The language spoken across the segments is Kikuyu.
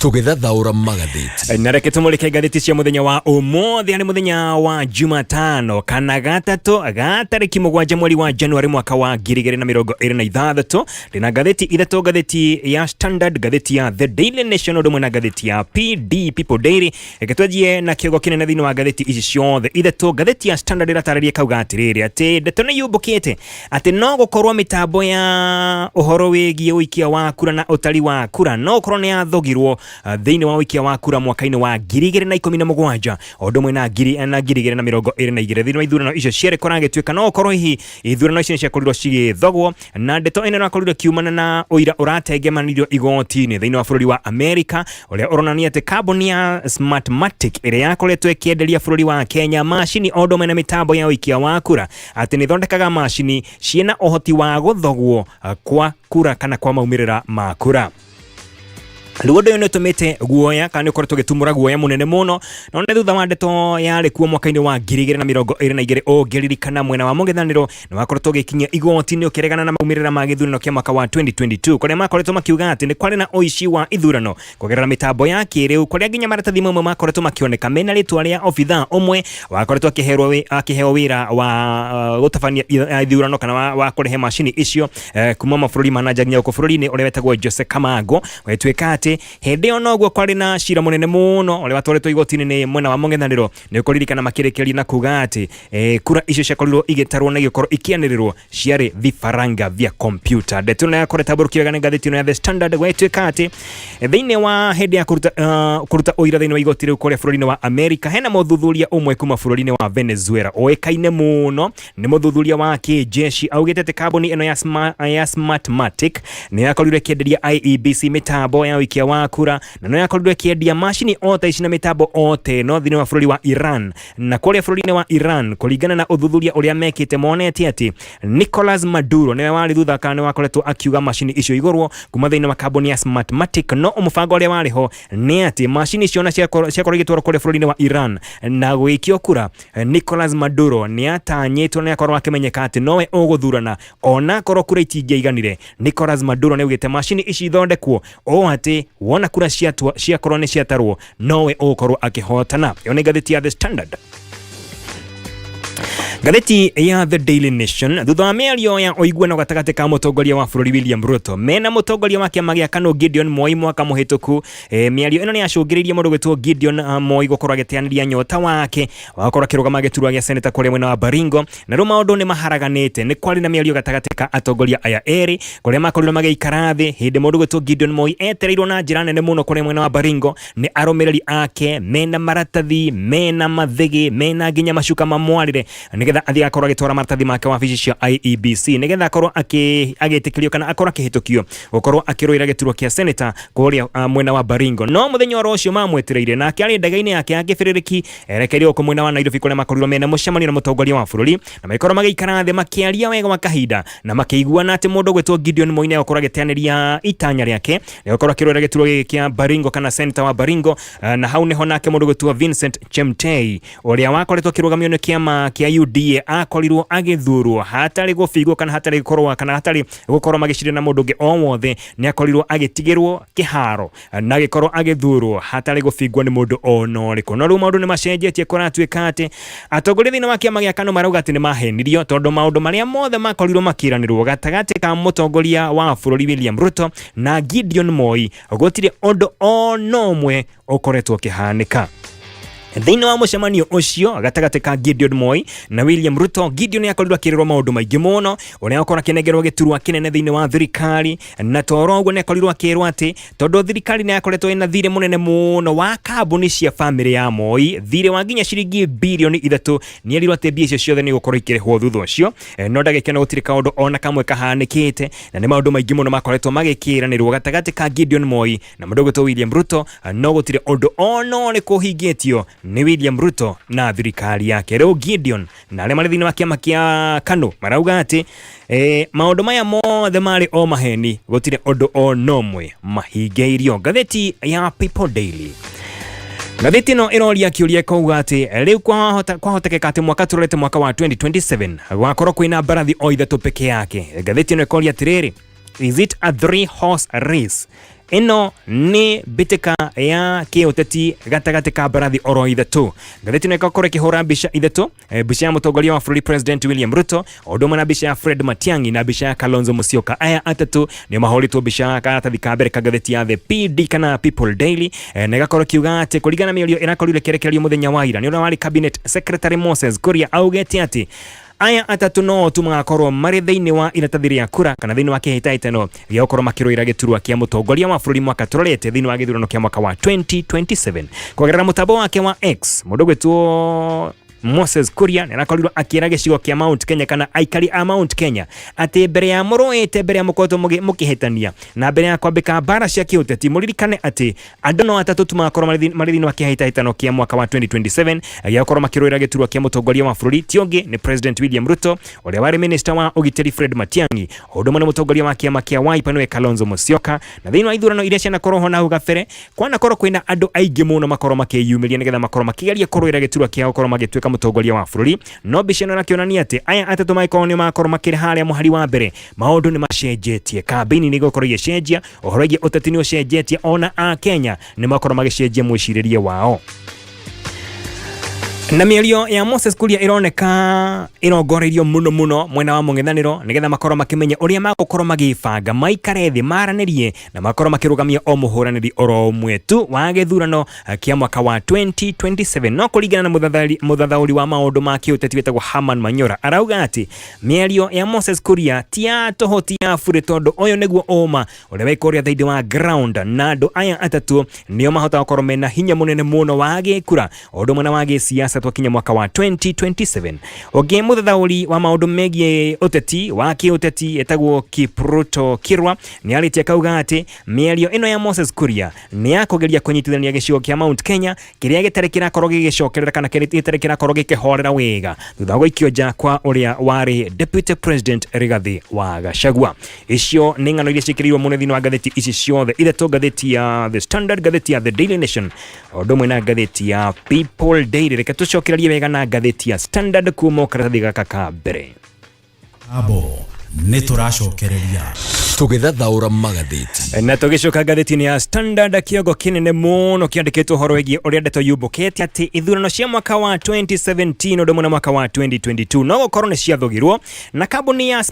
Tũgĩthathaũra magathĩti. Na reke tũmũrĩke ngathĩti cia mũthenya wa ũmũthĩ, arĩ mũthenya wa Jumatano kana gatatũ ga tarĩki 7 mweri wa Januarĩ mwaka wa 2026. Ndĩna ngathĩti ithatũ, ngathĩti ya Standard, ngathĩti ya The Daily Nation, ũndũ ũmwe na ngathĩti ya PD People Daily. Reke twanjie na kĩongo kĩnene thĩinĩ wa ngathĩti ici ciothe ithatũ. Ngathĩti ya Standard ĩratarĩria kauga atĩrĩrĩ, atĩ ndeto nĩ yũmbũkĩte atĩ no gũkorwo mĩtambo ya ũhoro wĩgiĩ ũikia wa kura na ũtari wa kura no gũkorwo nĩ yathogirwo thĩinĩ wa ũikia wa kura mwaka-inĩ wa 2017 o ũndũ ũmwe na 2022 thĩinĩ wa ithurano icio cierĩ. Kũragĩtuĩka no gũkorwo hihi ithurano icio nĩ ciakorirwo cigĩthogwo, na ndeto ĩno ĩrakorirwo ĩkiumana na ũira ũratengemanirio igoti-inĩ thĩinĩ wa bũrũri wa Amerika, ũrĩa ũronania atĩ kambuni ya Smartmatic ĩrĩa yakoretwo ĩkĩenderia bũrũri wa Kenya macini o ũndũ ũmwe na mĩtambo ya ũikia wa kura, atĩ nĩ ĩthondekaga macini ciĩna ũhoti wa gũthogwo kwa kura kana kwa maumĩrĩra ma kura. Rĩu ũndũ ũyũ nĩ ũtũmĩte guoya kana nĩ ũkoretwo ũgĩtumũra guoya mũnene mũno, no nĩ thutha wa ndeto yarĩ kuo mwaka-inĩ wa 2022. Ũngĩririkana, mwena wa mũng'ethanĩro nĩ wakoretwo ũgĩkinyia igoti-inĩ ũkĩregana na maumĩrĩra ma gĩthurano kĩa mwaka wa 2022, kũrĩa makoretwo makiuga atĩ nĩ kwarĩ na ũici wa ithurano kũgerera mĩtambo ya kĩrĩu, kũrĩa nginya maratathi mamwe makoretwo makĩoneka mena rĩtwa rĩa obithaa ũmwe wakoretwo akĩheo wĩra wa gũtabania ithurano kana wa kũrehe macini icio kuma mabũrũri ma nanja nginya gũkũ bũrũri-inĩ, ũrĩa wetagwo Jose Camargo. Gwĩtuĩka atĩ hĩndĩ ĩyo noguo kwarĩ na cira mũnene mũno ũrĩa watwarĩtwo igoti-inĩ nĩ mwena wa mũng'ethanĩro. Nĩ ũkũririkana makĩrĩkĩria na kuga atĩ kura icio ciakorirwo igĩtarwo na igĩkorwo ikĩanĩrĩrwo ciarĩ vifaranga vya kompyuta. Ndeto ĩno yakoretwo tambũrũkio wega nĩ ngathĩti ĩno ya The Standard. Gwĩtuĩka atĩ thĩinĩ wa hĩndĩ ya kũruta ũira thĩinĩ wa igoti rĩu kũrĩa bũrũri-inĩ wa Amerika, hena mũthuthuria ũmwe kuma bũrũri-inĩ wa Venezuela ũĩkaine mũno nĩ mũthuthuria wa kĩjeshi, augĩte atĩ kambuni ĩno ya Smartmatic nĩ yakorirwo ĩkĩenderia IEBC mĩtambo ya ũikia wa kura, na no yakorirwo ĩkĩendia macini o ta ici na mĩtambo o ta ĩno thĩinĩ wa bũrũri wa Iran. Na kũrĩa bũrũri-inĩ wa Iran, kũringana na ũthuthuria ũrĩa mekĩte, monete atĩ Nicolas Maduro nĩwe warĩ thutha kana nĩwe wakoretwo akiuga macini icio igũrwo kuma thĩinĩ wa kambuni ya Smartmatic. No mũbango ũrĩa warĩ ho nĩ atĩ macini icio ona ciakorwo igĩtwarwo kũrĩa bũrũri-inĩ wa Iran na gũgĩikio kura, Nicolas Maduro nĩ atanyĩtwo nĩ akorwo akĩmenyeka atĩ nowe ũgũthurana ona akorwo kura itingĩaiganire. Nicolas Maduro nĩ augĩte macini ici ithondekwo ũũ atĩ wona kura ciakorwo nĩ ciatarwo, nowe ũgũkorwo akĩhotana. Ĩyo nĩ ngathĩti ya The Standard. Ngathĩti ya The Daily Nation: thutha wa mĩario ya ũiguano gatagatĩ ka mũtongoria wa bũrũri William Ruto mena mũtongoria wa kĩama gĩa KANU Gideon Moi mwaka mũhĩtũku, mĩario ĩno nĩ yacũngĩrĩirie mũndũ gwĩtwo Gideon Moi gũkorwo agĩteanĩria nyota wake wa gũkorwo akĩrũgama gĩturwa gĩa seneta kũrĩa mwena wa Baringo. Na rĩu maũndũ nĩ maharaganĩte. Nĩ kwarĩ na mĩario gatagatĩ ka atongoria aya erĩ, kũrĩa makorirwo magĩikara thĩ hĩndĩ mũndũ gwĩtwo Gideon Moi etereirwo na njĩra nene mũno kũrĩa mwena wa Baringo nĩ arũmĩrĩri ake mena maratathi, mena mathĩgĩ, mena nginya macuka mamwarĩre, nĩgetha athiĩ akorwo agĩtwara maratathi make wabici cia IEBC, nĩgetha akorwo agĩtĩkĩrio kana akorwo akĩhĩtũkio gũkorwo akĩrũĩra gĩturwa kĩa seneta kũrĩa mwena wa Baringo. No mũthenya oro ũcio mamwetereire nake arĩ ndege-inĩ yake ya kĩbĩrĩrĩki erekeire gũkũ mwena wa Nairobi, kũrĩa makorirwo mena mũcemanio na mũtongoria wa bũrũri, na magĩkorwo magĩikara thĩ makĩaria wega wa kahinda na makĩiguana atĩ mũndũ gwĩtwo Gideon Moi nĩegũkorwo agĩteanĩria itanya rĩake nĩegũkorwo akĩrũĩra gĩturwa gĩkĩ kĩa Baringo kana seneta wa Baringo. Na hau nĩho nake mũndũ gwĩtwo Vincent Chemtei, ũrĩa wakoretwo akĩrũgamio nĩ kĩama kĩa UDA, akorirwo agĩthurwo hatarĩ gũbigwo kana hatarĩ kũrũa kana hatarĩ gũkorwo magĩcindana na mũndũ ũngĩ o wothe. Nĩ akorirwo agĩtigĩrwo kĩharo na agĩkorwo agĩthurwo hatarĩ gũbingwo nĩ mũndũ ona ũrĩkũ. No rĩu maũndũ nĩ macenjetie. Kũratuĩka atĩ atongoria thĩinĩ wa kĩama gĩa KANU marauga atĩ nĩ mahenirio, tondũ maũndũ marĩa mothe makorirwo makĩranĩrwo gatagatĩ ka mũtongoria wa bũrũri William Ruto na Gideon Moi, gũtirĩ ũndũ ona ũmwe ũkoretwo ũkĩhanĩka. Thĩinĩ wa mũcemanio ũcio gatagatĩ ka Gideon Moi na William Ruto, Gideon nĩ akorirwo akĩrĩrwo maũndũ maingĩ mũno, ũrĩa akorwo akĩnengerwo gĩturwa kĩnene thĩinĩ wa thirikari. Na toro ũguo nĩ akorirwo akĩrwo atĩ tondũ thirikari nĩ yakoretwo ĩna thirĩ mũnene mũno wa kambuni cia bamĩrĩ ya Moi, thirĩ wa nginya ciringi birioni 3, nĩ erirwo atĩ mbia icio ciothe nĩ igũkorwo ikĩrĩhwo thutha ũcio. No ndagĩka ĩno gũtirĩ kaũndũ ona kamwe kahanĩkĩte, na nĩ maũndũ maingĩ mũno makoretwo magĩkĩranĩrwo gatagatĩ ka Gideon Moi na mũndũ ũgwĩtwo William Ruto, no gũtirĩ ũndũ ona ũrĩkũ ũhingĩtio nĩ William Ruto na thirikari yake. Rĩu Gideon na arĩa marĩ thĩinĩ wa kĩama kĩa KANU marauga atĩ maũndũ maya mothe marĩ o maheni, gũtirĩ ũndũ ona ũmwe mahingĩirio. Ngathĩti ya People Daily: ngathĩti ĩno ĩroria kĩũria ĩkauga atĩ rĩu kwahotekeka atĩ mwaka tũrorete mwaka wa 2027 gwakorwo kwĩna mbarathi o ithatũ peke yake. Ngathĩti ĩno ĩkoria atĩrĩrĩ, "Is it a three horse race?" Ĩno nĩ mbĩtĩka ya kĩũteti gatagatĩ ka mbarathi oro ithatũ. Ngathĩti ĩno ĩgakorwo ĩkĩhũra mbica ithatũ, mbica ya mũtongoria wa bũrũri President William Ruto, o ũndũ ũmwe na mbica ya Fred Matiang'i na mbica ya Kalonzo Musyoka. Aya atatũ nĩo mahũrĩtwo mbica karatathi ka mbere ka ngathĩti ya The PD kana People Daily, na ĩgakorwo ĩkiuga atĩ kũringana na mĩario ĩrakorirwo ĩkĩrekererio mũthenya wa ira nĩ ũrĩa warĩ Cabinet Secretary Moses Kuria augĩte atĩ aya atatũ no tu magakorwo marĩ thĩinĩ wa iratathi rĩa kura kana thĩinĩ wa kĩhĩtahĩtano gĩa gũkorwo makĩrũĩra gĩturwa kĩa mũtongoria wa bũrũri mwaka tũrorete thĩinĩ wa gĩthurano kĩa mwaka wa 2027. Kũgerera mũtambo wake wa X, mũndũ gwĩtwo Moses Kuria nĩ arakorirwo akĩra gĩcigo kĩa Mount Kenya kana aikari a Mount Kenya atĩ mbere ya mũrũĩte, mbere ya mũkoretwo mũkĩhĩtania na mbere ya kwambĩka mbara cia kĩũteti, mũririkane atĩ andũ no atatũ tu magakorwo marĩ thĩinĩ wa kĩhĩtahĩtano kĩa mwaka wa 2027 gĩa gũkorwo makĩrũĩra gĩturwa kĩa mũtongoria wa bũrũri, ti ũngĩ nĩ President William Ruto, ũrĩa warĩ minister wa ũgitĩri Fred Matiang'i, o ũndũ ũmwe na mũtongoria wa kĩama kĩa Wiper nĩwe Kalonzo Musyoka. Na thĩinĩ wa ithurano iria cianakorwo ho na hau gabere, kwanakorwo kwĩna andũ aingĩ mũno makorwo makĩyumĩria nĩgetha makorwo makĩgeria kũrũĩra gĩturwa kĩa gũkorwo magĩtuĩka mũtongoria wa bũrũri, no mbica ĩno ĩrakĩonania atĩ aya atatũ mangĩkorwo nĩ makorwo makĩrĩ harĩa mũhari wa mbere, maũndũ nĩ macenjetie, kambĩini nĩ igũkorwo igĩcenjia, ũhoro wĩgiĩ ũteti nĩ ũcenjetie, ona Akenya nĩ makorwo magĩcenjia mwĩcirĩrie wao. Na mĩario ya Moses Kuria ĩroneka ĩrongoreirio mũno mũno mwena wa mũng'ethanĩro nĩgetha makorwo makĩmenya ũrĩa magũkorwo magĩbanga, maikare thĩ maranĩrie na makorwo makĩrũgamia o mũhũranĩri oro ũmwe tu wa gĩthurano kĩa mwaka wa 2027. No kũringana na mũthathaũri wa maũndũ ma kĩũteti wĩtagwo Herman Manyora, arauga atĩ mĩario ya Moses Kuria ti ya tũhũ, ti ya burĩ, tondũ ũyũ nĩguo ũma ũrĩa wĩ kũrĩa thĩinĩ wa ground, na andũ aya atatũ nĩo mahota gũkorwo mena hinya mũnene mũno wa gĩkura o ũndũ ũmwe na wa gĩsiasa twakinya mwaka wa 2027. Ũngĩ mũthathaũri wa maũndũ megiĩ ũteti wa kĩũteti etagwo Kipruto Kirwa nĩ arĩtie akauga atĩ mĩario ĩno ya Moses Kuria nĩ ya kũgeria kũnyitithania gĩcigo kĩa Mount Kenya kĩrĩa gĩtarĩ kĩrakorwo gĩgĩcokerera kana kĩrĩa gĩtarĩ kĩrakorwo gĩkĩhorera wega thutha wa gũikio nja kwa ũrĩa warĩ Deputy President Rigathi wa Gachagua. Icio nĩ ng'ano iria ciĩkĩrĩirwo mũno thĩinĩ wa ngathĩti ici ciothe ithatũ, ngathĩti ya The Standard, ngathĩti ya The Daily Nation o ũndũ ũmwe na ngathĩti ya People Daily. Reke tũcokererie wega na ngathĩti ya Standard kuma karatathi gaka ka mbere. Abo nĩ tũracokereria. Tũgĩthathaũra magathĩti. Na tũgĩcoka ngathĩti-inĩ ya Standard, kĩongo kĩnene mũno kĩandĩkĩtwo ũhoro wĩgiĩ ũrĩa ndeto yumbũkĩte atĩ ithurano cia mwaka wa 2017 ũndũ ũmwe na mwaka wa 2022 no gũkorwo nĩ ciathũgirwo na kambuni ya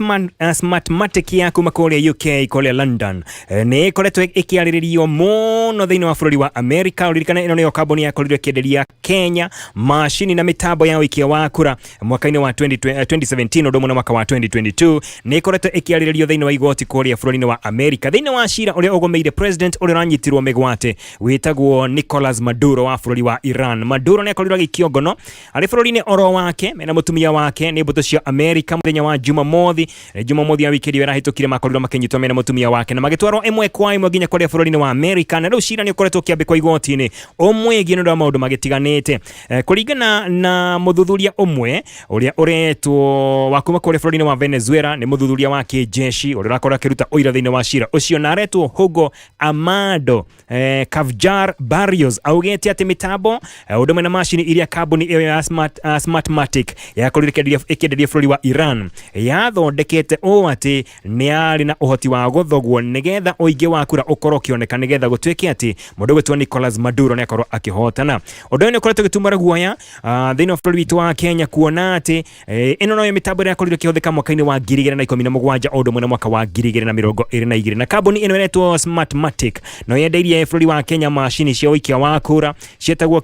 Smartmatic ya kuma kũrĩa UK, kũrĩa London, nĩ ĩkoretwo ĩkĩarĩrĩrio mũno thĩinĩ wa bũrũri wa America. Ũririkane ĩno nĩyo kambuni yakorirwo ĩkĩenderia Kenya macini na mĩtambo ya ũikia wa kura mwaka-inĩ wa 2017 ũndũ ũmwe na mwaka wa 2022. Nĩ ĩkoretwo ĩkĩarĩrĩrio thĩinĩ wa igoti kũrĩa bũrũri-inĩ wa America thĩinĩ wa cira ũrĩa ũgũmĩire president ũrĩa ũranyitirwo mĩgwate wĩtagwo Nicolas Maduro wa bũrũri wa Iran. Maduro nĩ akorirwo agĩikio ngono arĩ bũrũri-inĩ oro wake mena mũtumia wake nĩ mbũtũ cia America mũthenya wa Jumamothi. Jumamothi ya wiki ĩrĩa ĩrahĩtũkire makorirwo makĩnyitwo mena mũtumia wake na magĩtwarwo ĩmwe kwa ĩmwe nginya kũrĩa bũrũri-inĩ wa America, na rĩu cira nĩ ũkoretwo ũkĩambĩkwo igoti-inĩ ũmwĩgiĩ nĩ ũndũ wa maũndũ magĩtiganĩte. Kũringana na mũthuthuria ũmwe ũrĩa ũretwo wa kuma kũrĩa bũrũri-inĩ wa Venezuela, nĩ mũthuthuria wa kĩnjeshi ũrĩa ũrakorwo akĩruta ũira thĩinĩ wa cira ũcio na aretwo Hugo Amado Kavjar Barrios, augĩte atĩ mĩtambo ũndũ ũmwe na macini iria kambuni ĩyo ya Smartmatic yakorirwo ĩkĩenderia bũrũri wa Iran yathondekete ũũ atĩ nĩ yarĩ na ũhoti wa gũthogwo nĩgetha ũingĩ wa kura ũkorwo ũkĩoneka nĩgetha gũtuĩke atĩ mũndũ ũgwĩtwo Nicolas Maduro nĩ akorwo akĩhotana. Ũndũ ũyũ nĩ ũkoretwo ũgĩtumũra guoya thĩinĩ wa bũrũri witũ wa Kenya, kuona atĩ ĩno noyo mĩtambo ĩrĩa yakorirwo ĩkĩhũthĩka mwaka-inĩ wa 2017 o ũndũ ũmwe na mwaka wa 2022, na kambuni ĩno ĩretwo Smartmatic no yendeirie bũrũri wa Kenya macini cia ũikia wa kura cietagwo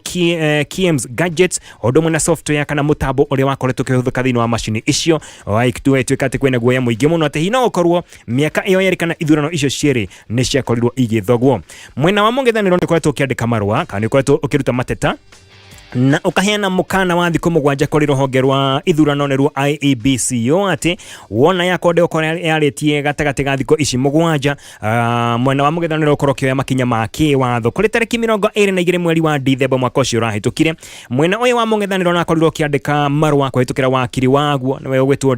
KIEMS Gadgets o ũndũ ũmwe na software kana mũtambo ũrĩa wakoretwo ũkĩhũthĩka thĩinĩ wa macini icio. Ituĩka atĩ kwĩna guoya mũingĩ mũno atĩ hihi no gũkorwo mĩaka ĩyo yerĩ kana ithurano icio cierĩ nĩ ciakorirwo igĩthogwo. Mwena wa mũng'ethanĩro nĩ ũkoretwo ũkĩandĩka marũa kana nĩ ũkoretwo ũkĩruta mateta na ũkaheana mũkana wa thikũ 7 kũrĩ rũhonge rwa ithurano nĩruo IEBC ũũ atĩ wona yakonde ũkorwo yarĩtie gatagatĩ ga thikũ ici 7, mwena wa mũng'ethanĩro ũkorwo ũkĩoya makinya ma kĩwatho. Kũrĩ tarĩki 22 mweri wa Dithemba mwaka ũcio ũrahĩtũkire, mwena ũyũ wa mũng'ethanĩro nakorirwo ũkĩandĩka marũa kũhĩtũkĩra wakiri waguo nĩwe ũgwĩtwo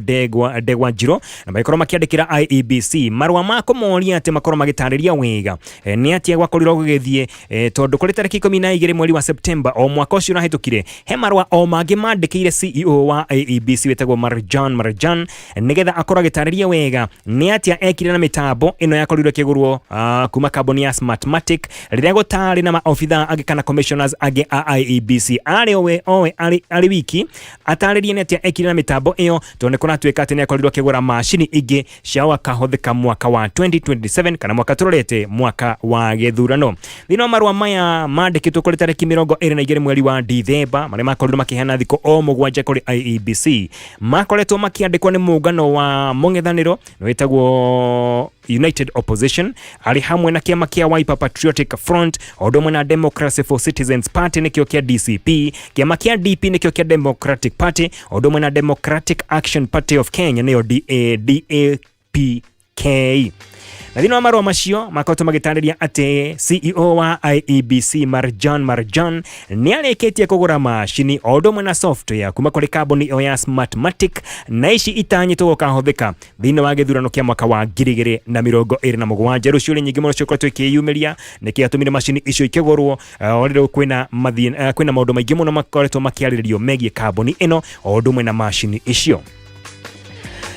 Ndegwa Njirũ, na magĩkorwo makĩandĩkĩra IEBC marũa ma kũmoria atĩ makorwo magĩtarĩria wega nĩ atĩa gwakorirwo gũgĩthiĩ, tondũ kũrĩ tarĩki 12 mweri wa Septemba o mwaka ũcio ũrahĩtũkire. kĩrahĩtũkire he marũa o mangĩ mandĩkĩire CEO wa IEBC wĩtagwo Marjan Marjan nĩgetha akorwo agĩtarĩria wega nĩ atĩa ekire na mĩtambo ĩno yakorirwo ĩkĩgũrwo kuma kambuni ya Smartmatic rĩrĩa gũtarĩ na maobitha angĩ kana commissioners angĩ a IEBC arĩ owe owe arĩ, arĩ wiki atarĩrie nĩ atĩa ekire na mĩtambo ĩyo tondũ nĩ kũratuĩka atĩ nĩ akorirwo akĩgũra macini ingĩ cia gũkahũthĩka mwaka wa 2027 kana mwaka tũrorete mwaka wa gĩthurano. Thĩinĩ wa marũa maya mandĩkĩtwo kũrĩ tarĩki 22 mweri wa Dithemba marĩa makorirwo makĩheana thikũ o 7 kũrĩ IEBC makoretwo makĩandĩkwo nĩ mũngano wa mũng'ethanĩro wĩtagwo United Opposition arĩ hamwe na kĩama kĩa Wiper Patriotic Front o ũndũ ũmwe na Democracy for Citizens Party nĩkĩo kĩa DCP, kĩama kĩa DP nĩkĩo kĩa Democratic Party o ũndũ ũmwe na Democratic Action Party of Kenya nĩyo DA, DAPK. Na thĩinĩ wa marũa macio makoretwo magĩtarĩria atĩ CEO wa IEBC Marjan Marjan nĩ arĩkĩtie kũgũra macini o ũndũ ũmwe na software kuma kũrĩ kambuni ĩyo ya Smartmatic na ici itanyĩtwo gũkahũthĩka thĩinĩ wa gĩthurano kĩa mwaka wa 2027. Rĩu ciũria nyingĩ mũno cikoretwo ikĩyumĩria nĩkĩ gĩatũmire macini icio ikĩgũrwo, o rĩrĩ kwĩna mathĩna, kwĩna maũndũ maingĩ mũno makoretwo makĩarĩrĩrio megiĩ kambuni ĩno o ũndũ ũmwe na macini icio.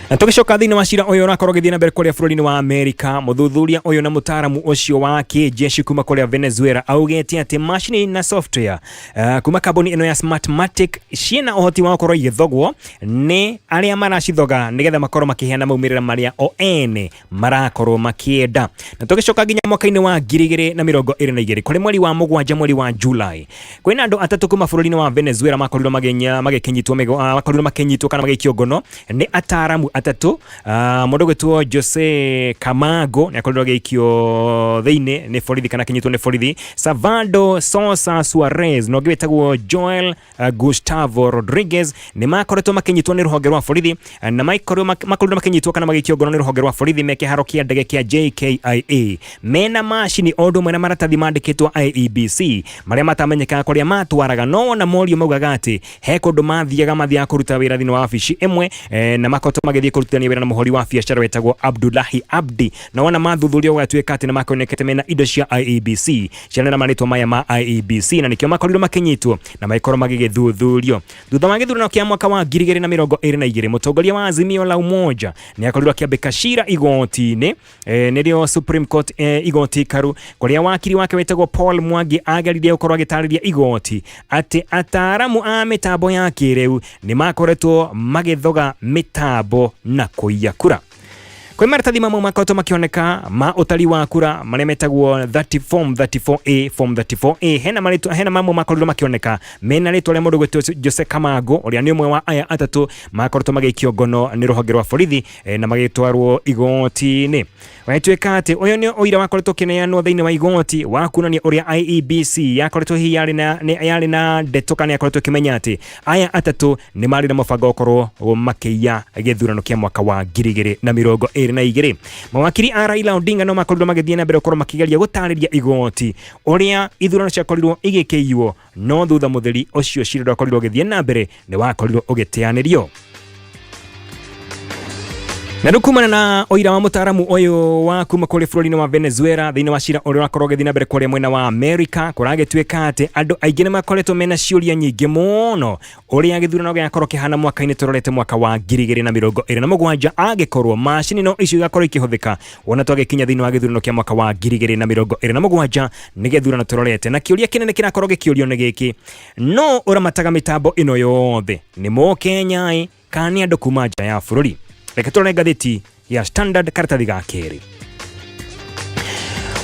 Na tũgĩcoka thĩinĩ wa cira ũyũ ũrakorwo ũgĩthiĩ na mbere kũrĩa bũrũri-inĩ wa Amerika, mũthuthuria ũyũ na mũtaaramu ũcio wa kĩjeshi kuma kũrĩa Venezuela augĩte atĩ macini na software kuma kambuni ĩno ya Smartmatic ciĩna ũhoti wa gũkorwo igĩthogwo nĩ arĩa maracithoga nĩgetha makorwo makĩheana maumĩrĩra marĩa o ene marakorwo makĩenda. Na tũgĩcoka nginya mwaka-inĩ wa 2022 kũrĩ mweri wa 7 mweri wa July, kwĩna andũ atatũ kuma bũrũri-inĩ wa Venezuela makorirwo magĩkĩnyitwo, makorirwo makĩnyitwo kana magĩikio ngono nĩ ataaramu atatũ. Mũndũ gwĩtwo Jose Camargo nĩ akorirwo agĩikio thĩinĩ nĩ borithi kana akĩnyitwo nĩ borithi, Salvador Sosa Suarez na ũngĩ wĩtagwo Joel Gustavo Rodriguez nĩ makoretwo makĩnyitwo nĩ rũhonge rwa borithi, na makorirwo makĩnyitwo kana magĩikio ngono nĩ rũhonge rwa borithi me kĩharo kĩa ndege kĩa JKIA mena macini o ũndũ ũmwe na maratathi mandĩkĩtwo IEBC marĩa matamenyekaga kũrĩa matwaraga, no wona morio maugaga atĩ he kũndũ mathiaga kũruta wĩra thĩinĩ wa wabici ĩmwe, na makoretwo magĩthiĩ kũrutithania wĩra na mũhũri wa biacara wetagwo Abdullahi Abdi, na wona mathuthurio gũgatuĩka atĩ nĩ makonekete mena indo cia IEBC ciana na marĩtwa maya ma IEBC, na nĩkĩo makorirwo makĩnyitwo na magĩkorwo magĩgĩthuthurio. Thutha wa gĩthurano kĩa mwaka wa 2022 mũtongoria wa Azimio la Umoja nĩ akorirwo akĩambĩka cira igoti-inĩ, nĩrĩo Supreme Court, igoti ikaru, kũrĩa wakiri wake wĩtagwo Paul Mwangi ageririe gũkorwo agĩtarĩria igoti atĩ ataaramu a mĩtambo ya kĩrĩu nĩ makoretwo magĩthoga mĩtambo na kũiya kura. Kwĩ maratathi mamwe makoretwo makĩoneka ma ũtari wa kura marĩa metagwo 30 form 34A, form 34A, hena marĩtwa, hena mamwe makorirwo makĩoneka mena rĩtwa rĩa mũndũ gwĩtwo Jose Camargo ũrĩa nĩ ũmwe wa aya atatũ makoretwo magĩikio ngono nĩ rũhonge rwa borithi, na magĩtwarwo igoti-inĩ. Gwagĩtuĩka atĩ ũyũ nĩ ũira wakoretwo ũkĩneanwo thĩinĩ wa igoti wa kuonania ũrĩa IEBC yakoretwo hihi yarĩ na ndeto kana yakoretwo ĩkĩmenya atĩ aya atatũ nĩ marĩ na mũbango wa gũkorwo makĩiya gĩthurano kĩa mwaka wa 2022. Mawakiri a Raila Odinga no makorirwo magĩthiĩ na mbere gũkorwo makĩgeria gũtarĩria igoti ũrĩa ithurano ciakorirwo igĩkĩiywo, no thutha mũtheri ũcio cira ndwakorirwo ũgĩthiĩ na mbere, nĩ wakorirwo ũgĩteanĩrio. Na rĩu kumana na ũira wa mũtaaramu ũyũ wa kuma kũrĩ bũrũri-inĩ wa Venezuela thĩinĩ wa cira ũrĩa ũrakorwo ũgĩthiĩ na mbere kũrĩa mwena wa Amerika, kũragĩtuĩka atĩ andũ aingĩ nĩ makoretwo mena ciũria nyingĩ mũno ũrĩa gĩthurano gĩgakorwo kĩhana mwaka-inĩ tũrorete mwaka wa 2027, angĩkorwo macini no icio igakorwo ikĩhũthĩka wona twagĩkinya thĩinĩ wa gĩthurano kĩa mwaka wa 2027 nĩ gĩthurano tũrorete. Na kĩũria kĩnene kĩrakorwo gĩkĩũrio nĩ gĩkĩ, no ũramataga mĩtambo ĩno yothe nĩ Mũkenya-ĩ kana nĩ andũ kuma nja ya bũrũri? Reke tũrore ngathĩti ya Standard karatathi ga kerĩ.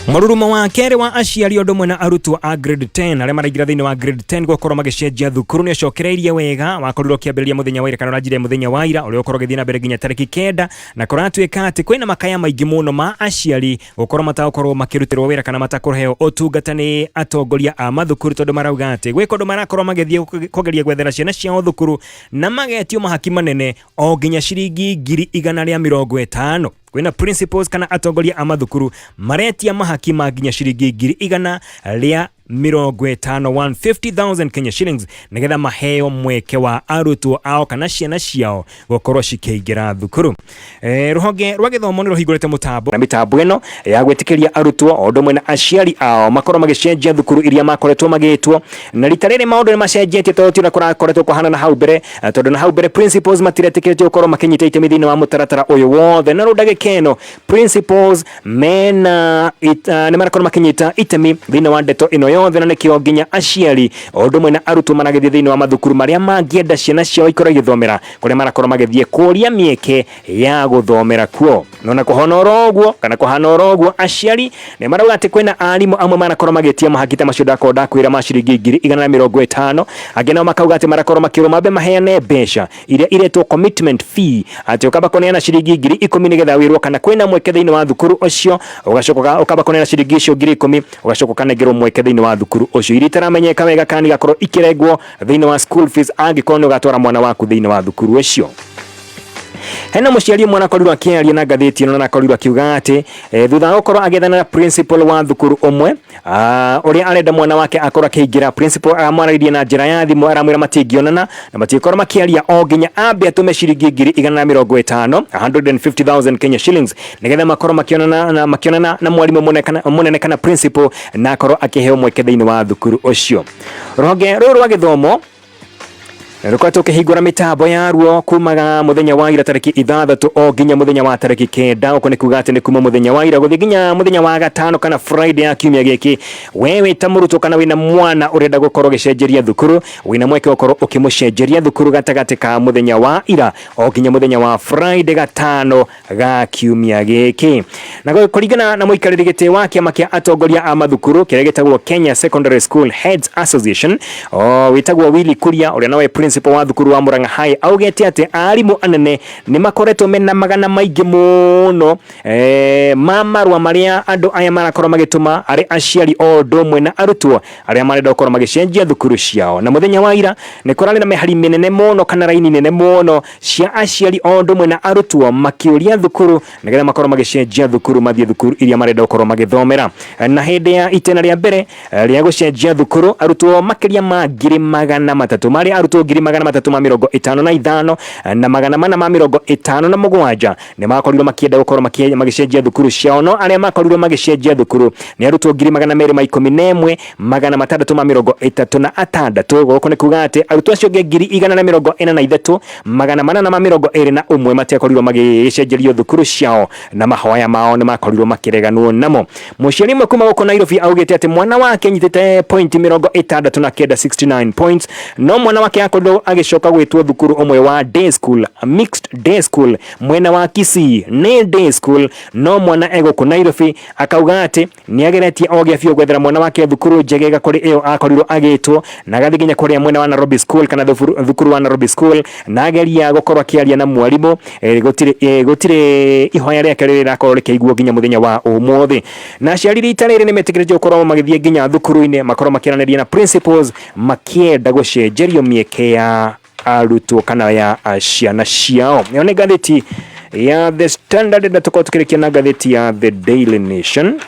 Mũrurumo wa kerĩ wa aciari ũndũ ũmwe na arutwo a grade 10 arĩa maraingĩra thĩinĩ wa grade 10 gũkorwo magĩcenjia thukuru nĩ ũcokereirie wega, wakorirwo ũkĩambĩrĩria mũthenya wa ira kana ũranjirie mũthenya wa ira ũrĩa ũkorwo ũgĩthiĩ na mbere nginya tarĩki 9, na kũratuĩka atĩ kwĩna makaya maingĩ mũno ma aciari gũkorwo matagũkorwo makĩrutĩrwo wĩra kana matakũheo ũtungata nĩ atongoria a mathukuru, tondũ marauga atĩ gwĩ kũndũ marakorwo magĩthiĩ kũgeria gwethera ciana ciao thukuru na magetio mahaki manene o nginya ciringi 150,000. Kwĩna principals kana atongoria a mathukuru maretia mahaki ma nginya ciringi ngiri igana rĩa 50,000, 150,000 Kenya shillings, nĩgetha maheo mweke wa arutwo ao kana ciana ciao gũkorwo cikĩingĩra thukuru. Rũhonge rwa gĩthomo nĩ rũhingũrĩte mũtambo na mĩtambo ĩno ya gwĩtĩkĩria arutwo o ũndũ ũmwe na aciari ao makorwo magĩcenjia thukuru iria makoretwo magĩtwo. Na rita rĩrĩ maũndũ nĩ macenjetie tondũ ti ũrĩa kũrakoretwo kũhana na hau mbere, tondũ na hau mbere principals matiretĩkĩrĩtio gũkorwo makĩnyita itemi thĩinĩ wa mũtaratara ũyũ wothe. Na rĩu ndagĩka ĩno principals mena nĩ marakorwo makĩnyita itemi thĩinĩ wa ndeto ĩno yothe, na nĩkĩo nginya aciari o ũndũ ũmwe na arutwo maragĩthiĩ thĩinĩ wa mathukuru marĩa mangĩenda ciana ciao ikorwo igĩthomera, kũrĩa marakorwo magĩthiĩ kũria mĩeke ya gũthomera kuo. No na kũhona oro ũguo kana kũhana oro ũguo, aciari nĩ marauga atĩ kwĩna arimũ amwe marakorwo magĩtia mahaki ta macio ndakorwo ndakwĩra ma ciringi 150,000. Angĩ nao makauga atĩ marakorwo makĩrwo mambe maheane mbeca iria iretwo commitment fee, atĩ ũkamba kũneana ciringi 10,000 nĩgetha wĩrwo kana kwĩna mweke thĩinĩ wa thukuru ũcio, ũgacoka ũkamba kũneana ciringi icio 10,000, ũgacoka ũkanengerwo mweke thĩinĩ wa thukuru ũcio, iria itaramenyeka wega kana igakorwo ikĩrengwo thĩinĩ wa school fees angĩkorwo nĩ ũgatwara mwana waku thĩinĩ wa thukuru ũcio. Hena mũciari ũmwe arakorirwo akĩaria na ngathĩti ĩno na arakorirwo akiuga atĩ thutha wa gũkorwo agĩethana na principal wa thukuru ũmwe ũrĩa arenda mwana wake akorwo akĩingĩra, principal aramwarĩirie na njĩra ya thimũ, aramwĩra matingĩonana na matingĩkorwo makĩaria o nginya ambe atũme ciringi 150,000, 150,000 Kenya shillings, nĩgetha makorwo makĩonana na mwarimũ mũnene kana principal, na akorwo akĩheo mweke thĩinĩ wa thukuru ũcio. Rũhonge rũrũ rwa gĩthomo rũkoretwo rũkĩhingũra mĩtambo yaruo kumaga mũthenya wa ira tarĩki 6 o nginya mũthenya wa tarĩki 9. Ũguo nĩ kuga atĩ nĩ kuma mũthenya wa ira gũthiĩ nginya mũthenya wa gatano kana Friday ya kiumia gĩkĩ. We wĩ ta mũrutwo kana wĩna mwana ũrenda gũkorwo ũgĩcenjeria thukuru, wĩna mweke wa gũkorwo ũkĩmũcenjeria thukuru gatagatĩ ka mũthenya wa ira o nginya mũthenya wa Friday gatano ga kiumia gĩkĩ. Na kũringana na mũikarĩri gĩtĩ wa kĩama kĩa atongoria a mathukuru kĩrĩa gĩtagwo Kenya Secondary School Heads Association, o wĩtagwo Willy Kuria, ũrĩa nowe principal wa thukuru wa Murang'a High, augĩte atĩ arimũ anene nĩ makoretwo mena magana maingĩ mũno ma marũa marĩa andũ aya marakorwo magĩtũma arĩ aciari o ũndũ ũmwe na arutwo arĩa marenda gũkorwo magĩcenjia thukuru ciao. Na mũthenya wa ira nĩ kũrarĩ na mĩhari mĩnene mũno kana raini nene mũno cia aciari o ũndũ ũmwe na arutwo makĩũria thukuru nĩgetha makorwo magĩcenjia thukuru mathiĩ thukuru iria marenda gũkorwo magĩthomera. Na hĩndĩ ya itĩna rĩa mbere rĩa gũcenjia thukuru, arutwo makĩria ma 300,000, marĩ arutwo 355,457 nĩ makorirwo makĩenda gũkorwo magĩcenjia thukuru ciao. No arĩa makorirwo magĩcenjia thukuru nĩ arutwo 211,636. Gũkũ nĩ kuga atĩ arutwo acio angĩ 143,821 matiakorirwo magĩcenjerio thukuru ciao, na mahoya mao nĩ makorirwo makĩreganwo namo. Mũciari ũmwe kuma gũkũ Nairobi augĩte atĩ mwana wake anyitĩte point 69, 69 points, no mwana wake akorirwo agĩcoka gwĩtwo thukuru ũmwe wa day school, mixed day school mwena wa Kisii, nĩ day school, no mwana egũkũ Nairobi. Akauga atĩ nĩ ageretie o gĩa biũ gwethera mwana wake thukuru njegega kũrĩ ĩyo akorirwo agĩtwo, na agathiĩ nginya kũrĩa mwena wa Nairobi School kana thukuru wa Nairobi School, na ageria gũkorwo akĩaria na mwarimũ, gũtirĩ ihoya rĩake rĩrĩ rĩrakorwo rĩkĩiguo nginya mũthenya wa ũmũthĩ. Na aciari rita rĩrĩ nĩ metĩkĩrĩtio gũkorwo magĩthiĩ nginya thukuru-inĩ makorwo makĩaranĩria na principals makĩenda gũcenjerio mĩeke ya arutwo kana ya ciana ciao. Ĩyo nĩ ngathĩti ya The Standard, na tũkorwo tũkĩrĩkia na ngathĩti ya The Daily Nation.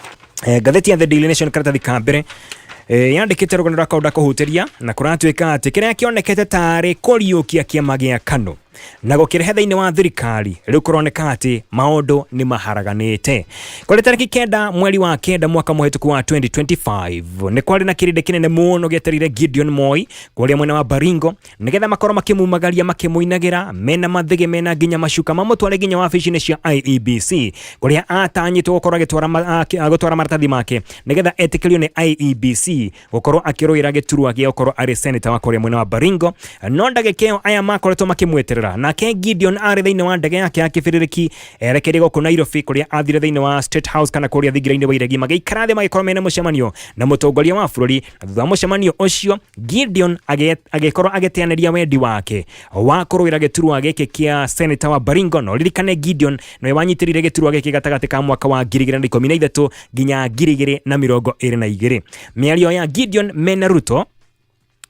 Ngathĩti ya The Daily Nation karatathi ka mbere yandĩkĩte rũgano rwa kaũndũ kũhutĩria na kũratuĩka atĩ kĩrĩa kĩonekete tarĩ kũriũkia kĩama gĩa KANU na gũkĩrehe thĩinĩ wa thirikari, rĩu kũroneka atĩ maũndũ nĩ maharaganĩte. Kũrĩ tarĩki 9 mweri wa 9 mwaka mũhĩtũku wa 2025, nĩ kwarĩ na kĩrĩndĩ kĩnene mũno gĩetereire Gideon Moi kũrĩa mwena wa Baringo nĩgetha makorwo makĩmumagaria makĩmũinagĩra mena mathĩgĩ mena nginya macuka, mamũtware nginya wabici-inĩ cia IEBC kũrĩa atanyĩtwo gũkorwo agĩtwara maratathi make nĩgetha etĩkĩrio nĩ IEBC gũkorwo akĩrũĩra gĩturwa gĩa gũkorwo arĩ senator wa kũrĩa mwena wa Baringo. No ndagĩka ĩyo aya makoretwo makĩmweterera nake Gideon arĩ thĩinĩ wa ndege yake ya kĩbĩrĩrĩki erekeire gũkũ Nairobi, kũrĩa athire thĩinĩ wa State House kana kũrĩa thingira-inĩ wa Iregi, magĩikara thĩ magĩkorwo mena mũcemanio na mũtongoria wa bũrũri. Na thutha wa mũcemanio ũcio Gideon agĩkorwo agĩteanĩria wendi wake wa kũrũĩra gĩturwa gĩkĩ kĩa senator wa Baringo. No ririkane Gideon nĩwe wanyitĩrĩire gĩturwa gĩkĩ gatagatĩ ka mwaka wa 2013 nginya 2022. Mĩario ya Gideon mena Ruto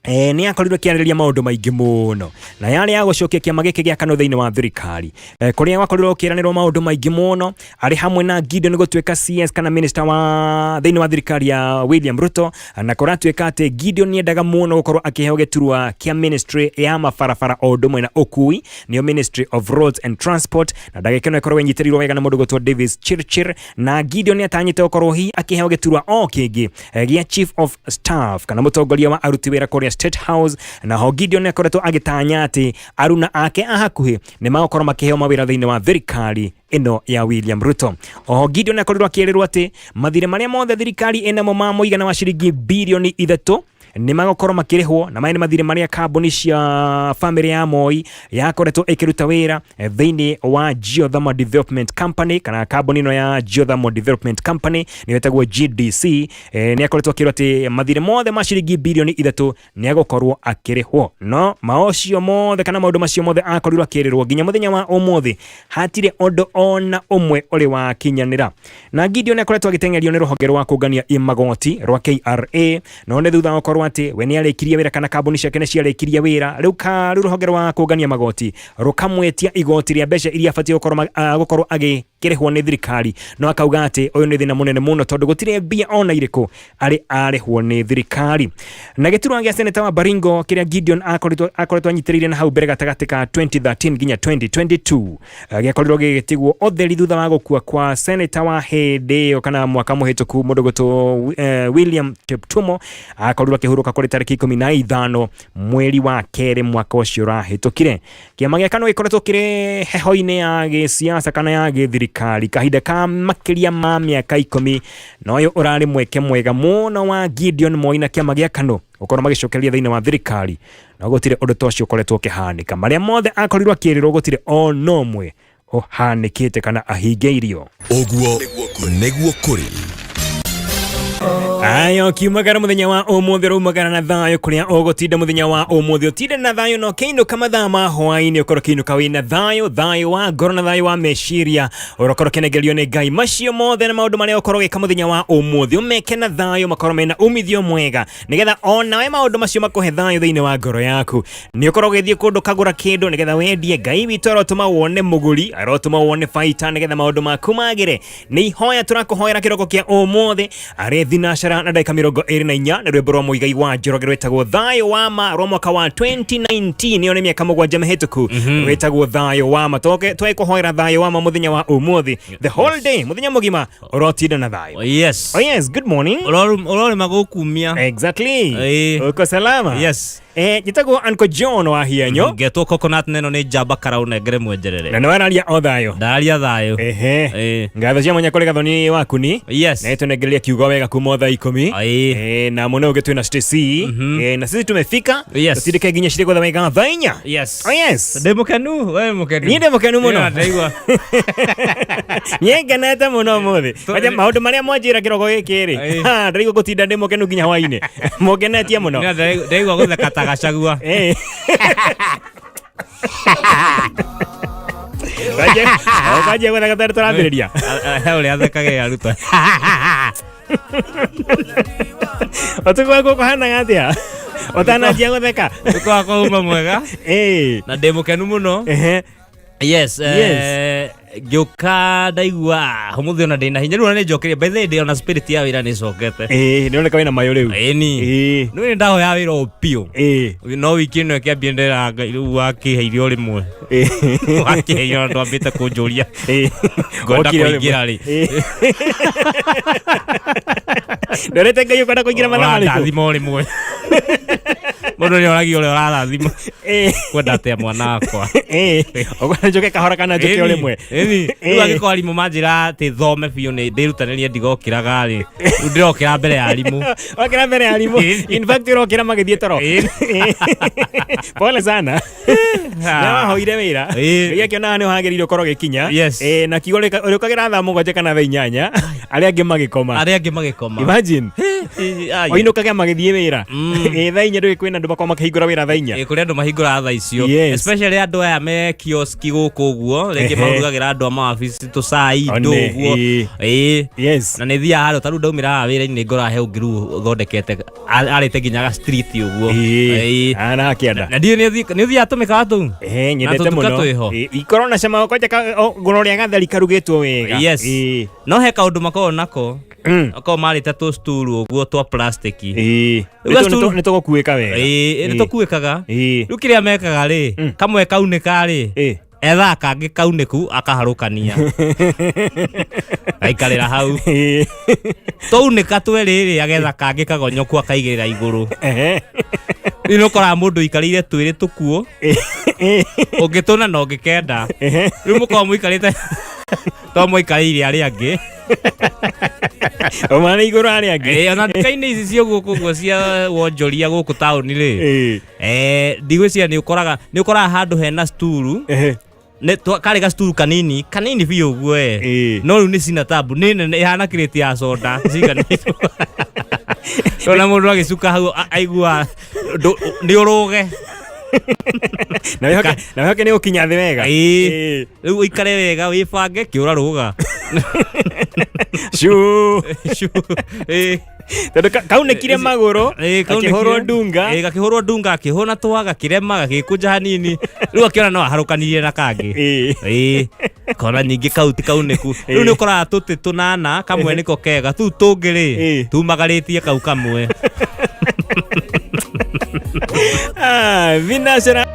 Nĩ akorirwo akĩarĩrĩria maũndũ maingĩ mũno na yarĩ ya gũcokia kĩama gĩkĩ gĩa KANU thĩinĩ wa thirikari, kũrĩa gwakorirwo gũkĩranĩrwo maũndũ maingĩ mũno arĩ hamwe na Gideon gũtuĩka CS kana minister wa thĩinĩ wa thirikari ya William Ruto, na kũratuĩka atĩ Gideon nĩendaga mũno gũkorwo akĩheo gĩturwa kĩa ministry ya mabarabara o ũndũ ũmwe na ũkui, nĩyo Ministry of Roads and Transport, na ndagĩka ĩno ĩkorwo ĩnyitĩrĩirwo wega na mũndũ gwĩtwo Davis Chirchir. Na Gideon nĩatanyĩte gũkorwo hihi akĩheo gĩturwa o kĩngĩ gĩa Chief of Staff kana mũtongoria wa aruti wĩra kũrĩa State House. Naho Gideon nĩakoretwo agĩtanya atĩ aruna ake a hakuhĩ nĩ magũkorwo makĩheo mawĩra thĩinĩ wa thirikari ĩno ya William Ruto. Oho Gideon akorirwo akĩrĩrwo atĩ mathirĩ marĩa mothe thirikari ĩnamo ma mũigana wa ciringi birioni 3 nĩ magũkorwo makĩrĩhwo, na maya nĩ mathirĩ marĩa kambuni cia bamĩrĩ ya Moi yakoretwo ĩkĩruta wĩra thĩinĩ wa Geothermal Development Company, kana kambuni ĩno ya Geothermal Development Company nĩyo ĩtagwo GDC. Nĩ akoretwo akĩrwo atĩ mathirĩ mothe ma ciringi birioni 3 nĩ agũkorwo akĩrĩhwo, no maũcio mothe kana maũndũ macio mothe akorirwo akĩrĩrwo nginya mũthenya wa ũmũthĩ hatirĩ ũndũ ona ũmwe ũrĩ wakinyanĩra. Na Gideon akoretwo agĩteng'erio nĩ rũhonge rwa kũngania magoti rwa KRA, no nĩ thutha wa gũkorwo atĩ we nĩ arĩkirie wĩra kana kambuni ciake nĩ ciarĩkirie wĩra, rĩu rĩu rũhonge rwa kũngania magoti rũkamwĩtia igoti rĩa mbeca iria abatiĩ gũkorwo agĩkĩrĩhwo nĩ thirikari, no akauga atĩ ũyũ nĩ thĩna mũnene mũno tondũ gũtirĩ mbia ona irĩkũ arĩ arĩhwo nĩ thirikari. Na gĩturwa gĩa seneta wa Baringo kĩrĩa Gideon akoretwo anyitĩrĩire na hau mbere gatagatĩ ka 2013 nginya 2022 gĩakorirwo gĩgĩtigwo ũtheri thutha wa gũkua kwa seneta wa hĩndĩ ĩyo kana mwaka mũhĩtũku mũndũ gwĩtwo William Cheptumo, akorirwo akĩhurũka kũrĩ tarĩki 15 mweri wa kerĩ mwaka ũcio ũrahĩtũkire. Kĩama gĩa KANU gĩkoretwo kĩrĩ heho-inĩ ya gĩsiasa kana ya gĩthirikari kahinda ka makĩria ma mĩaka 10, na ũyũ ũrarĩ mweke mwega mũno wa Gideon Moi na kĩama gĩa KANU gũkorwo magĩcokereria thĩinĩ wa thirikari, no gũtirĩ ũndũ ta ũcio ũkoretwo ũkĩhanĩka. Marĩa mothe akorirwo akĩrĩrwo gũtirĩ ona ũmwe ũhanĩkĩte kana ahingĩirio. Ũguo nĩguo kũrĩ. Aya, ũkiumagara mũthenya wa ũmũthĩ ũraumagara na thayũ kũrĩa ũgũtinda mũthenya wa ũmũthĩ ũtinde na thayũ, na ũkĩinũka mathaa ma hwaĩ-inĩ ũkorwo ũkĩinũka wĩna thayũ, thayũ wa ngoro na thayũ wa meciria, ũrokorwo ũkĩnengerio nĩ Ngai macio mothe, na maũndũ marĩa ũkorwo ũgĩka mũthenya wa ũmũthĩ ũmeke na thayũ, makorwo mena umithio mwega, nĩgetha onawe maũndũ macio makũhe thayũ thĩinĩ wa ngoro yaku. Nĩ ũkorwo ũgĩthiĩ kũndũ kagũra kĩndũ nĩgetha wendie, Ngai witũ arotũma wone mũgũri, arotũma wone baita nĩgetha maũndũ maku magĩre. Nĩ ihoya tũrakũhoera kĩroko kĩa ũmũthĩ arĩ thinacara na ndagĩka 24, nĩ rwĩmbo rwa Mũigai wa Njoroge rwĩtagwo Thayũ wa Ma rwa mwaka wa 2019, ĩyo nĩ mĩaka 7 mĩhĩtũku, rwĩtagwo Thayũ wa Ma. Twekũhoera thayũ wa ma mũthenya wa ũmũthĩ, the whole day, mũthenya mũgima ũrotinda na thayũ. Oh, yes. Oh yes, good morning. Ũrorĩma gũkumia. Exactly. Ĩĩ. Uko salama? Yes. Njĩtagwo Uncle John wa Hienyo. Ngetwo coconut neno nĩ njamba karau nengere mwenjerere. Na nĩ wararia o thayũ. Ndararia thayũ. Ehe. Ĩĩ. Ngatho cia mwanya kũrĩ Gathoni waku ni. Yes. Na tũnengereria kiugo wega kuma thaa 10. Ĩĩ. Na mũno ũngĩ twĩna Stacy. Na sisi tumefika. Yes. Tutindĩke nginya cirĩ gũtha wega thaa 4. Yes. Oh yes. Ndĩ mũkenu, we mũkenu. Niĩ ndĩ mũkenu mũno. Ĩyo, ndaigua. Niĩ ngenete mũno ũmũthĩ. Wanja maũndũ marĩa mwanjĩra kĩroko gĩkĩ rĩ. Ĩĩ. Ha, ndĩraigua gũtinda ndĩ mũkenu nginya hwainĩ. Mũngenetie mũno. Nĩ ndaigua gũtheka ta gacagua. Ũkanjia gwetha gatarĩ tũrambĩrĩria. He ũrĩa athekagĩra arutwo. Ũtukũ waku ũkũhanaga atĩa? Ũtananjia gũtheka. Ũtukũ wakwa uma mwega na ndĩ mũkenu mũno. Yes, ngĩũka ndaigua ũmũthĩ ona ndĩna hinya rĩu ona nĩ njokeria by the way ndĩ ona spirit ya wĩra nĩ ĩcokete. Ĩĩ, nĩroneka wĩna mayũ rĩu. Ĩni. Nĩ nĩ ndahoya wĩra o biũ. No wiki ĩno ĩkĩambia ndĩra Ngai rĩu wakĩheire o rĩmwe. Wakĩheire ona ndwambĩte kũnjũria. Ngwenda Wokire o rĩmwe. kũingĩra rĩ. Ndorete Ngai ũkwenda kũingĩra mathaa marĩkũ? Ũrandathima o rĩmwe. Mũndũ nĩ oragia ũrĩa ũrarathima. Kwenda atĩa mwana wakwa. Ũkwenda njoke kahora kana njoke o rĩmwe? Ĩni. Rĩu angĩkorwo arimũ manjĩra atĩ thome biũ nĩ ndĩrutanĩrie ndigokĩraga rĩ. Rĩu ndĩrokĩra mbere ya arimũ. Okĩra mbere ya arimũ. In fact ũrokĩra magĩthiĩ toro. Pole sana. Na wahoire wĩra. Ngai akĩonaga nĩ wagĩrĩire ũkorwo ũgĩkinya. Yes. Na kiugo ũrĩũkagĩra thaa 7 kana thaa 8 arĩa angĩ magĩkoma. Arĩa angĩ magĩkoma. Imagine. Ai. Oinũkage magĩthiĩ wĩra. Thaa 4 ndũĩ kwĩna Andũ makoragwo makĩhingũra wĩra thaa 4. Ĩ, kũrĩ andũ mahingũraga thaa icio. Especially andũ aya me kioski gũkũ ũguo, rĩngĩ marugagĩra andũ a mawabici tũcai, One, ndũ ũguo. Ĩ. Na nĩ thiaga handũ ta rĩu ndaumĩra haha wĩra-inĩ, ngoraga he ũngĩ rĩu ũthondekete arĩte nginya ga street ũguo. Ana hakĩanda. Na ndiũĩ nĩ ũthiaga tũmĩkawa tũu. Nyendete Na tũtuka mũno. twĩho. Ikorwo na cama kwanja ngũrwo ũrĩa gatheri karugĩtwo wega. No he kaũndũ makoragwo nako. Makoragwo marĩte tũsturu ũguo twa plastic. Rĩu Nĩ tũgũkuĩka wega. Nĩ tũkuĩkaga. Rĩu kĩrĩa mekaga rĩ, kamwe kaunĩka rĩ, ethaga kangĩ kaunĩku akaharũkania, gaikarĩra hau. Twaunĩka twerĩ rĩ, agetha kangĩ kagonyoku akaigĩrĩra igũrũ. Rĩu nĩ ũkoraga mũndũ ũikarĩire twĩrĩ tũkuo, ũngĩ tũna na ũngĩ 9. Rĩu mũkoragwo mũikarĩte to mũikarĩire arĩa angĩ. Ũma nĩ igũrũ arĩa angĩ. Ĩĩ, ona nduka-inĩ ici cia gũkũ ũguo cia wonjoria gũkũ taũni rĩ, ndigwĩciria nĩ ũkoraga handũ hena sturu. Karĩ gacuturu kanini kanini biũ ũguo ĩ. No rĩu nĩ cina tabu, nĩ nene, ĩhana kĩrĩti ya soda ciganĩtwo. Ona mũndũ agĩcuka hau aigua nĩ ũrũge. Na wĩhoke nĩ ũkinya thĩ wega. Ĩĩ. Rĩu ũikare wega, wĩbange, kĩũra rũga. Shuu. Shuu. Ĩĩ. Tondũ kaunĩkire magũrũ, Ĩĩ, gakĩhũrwo ndunga. Ĩĩ, gakĩhũrwo ndunga, akĩhũna twa, gakĩrema, gagĩkũnja hanini, rĩu akĩona no aharũkanirie na kangĩ. Ĩĩ, kona ningĩ kau ti kaunĩku. Rĩu nĩ ũkoraga tũtĩ tũnana, kamwe nĩko kega, tũu tũngĩ rĩ, tumagarĩtie kau kamwe. Ah, Thinacera.